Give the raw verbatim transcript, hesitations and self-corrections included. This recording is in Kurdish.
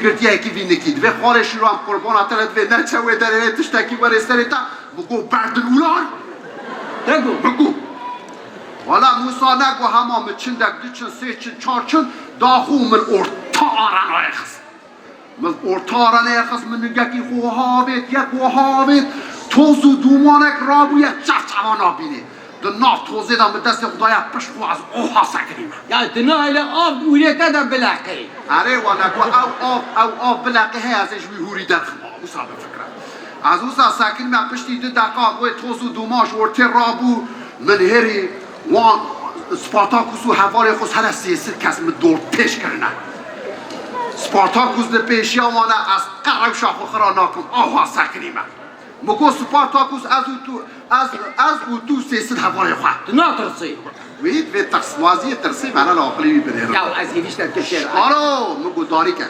Girtiyekî vînikî. Divê xalê şîro em qurbana te re divê neçe wê derê tiştekî were serê te. Min got berdin ulan. Te got. Min got. Wala Mûsa ne got hema min çindek du çin, sê çin, çar çin daxû min orta arenayê xist. Min orta arenayê xist, min ningekî xwe wiha avêt, yek wiha avêt. Toz û dûmanek rabûye çerçeva nabînê. Di nav tozê de min destê xwe daye pişt xwe ez oha sekinîme. Ya di nahêle av ûrê te de bileqê. Erê wele ku ew av, ew av bileqê heye ez ê ji wî hûrî derxim. Wisa bifikre. Ez wisa sekinîme piştî du deqa wê toz û dûman ji ortê rabû min hêrî wan Spartakus û hevalê xwe here sêsir kes min dor pêş kirine. Spartakus li pêşiya wan e ez qe rewşa xwe xira nakim. Aha sekinîme. Min got Spartakus ez û tu, ez, ez û tu sêsir hevalê xwe. Tu natirsî. Wî divê tirsbaziyê tirsê bere li aqilê wî binêre. Ya ez hêvî ji te tiştê re. Alo, min got darî ke.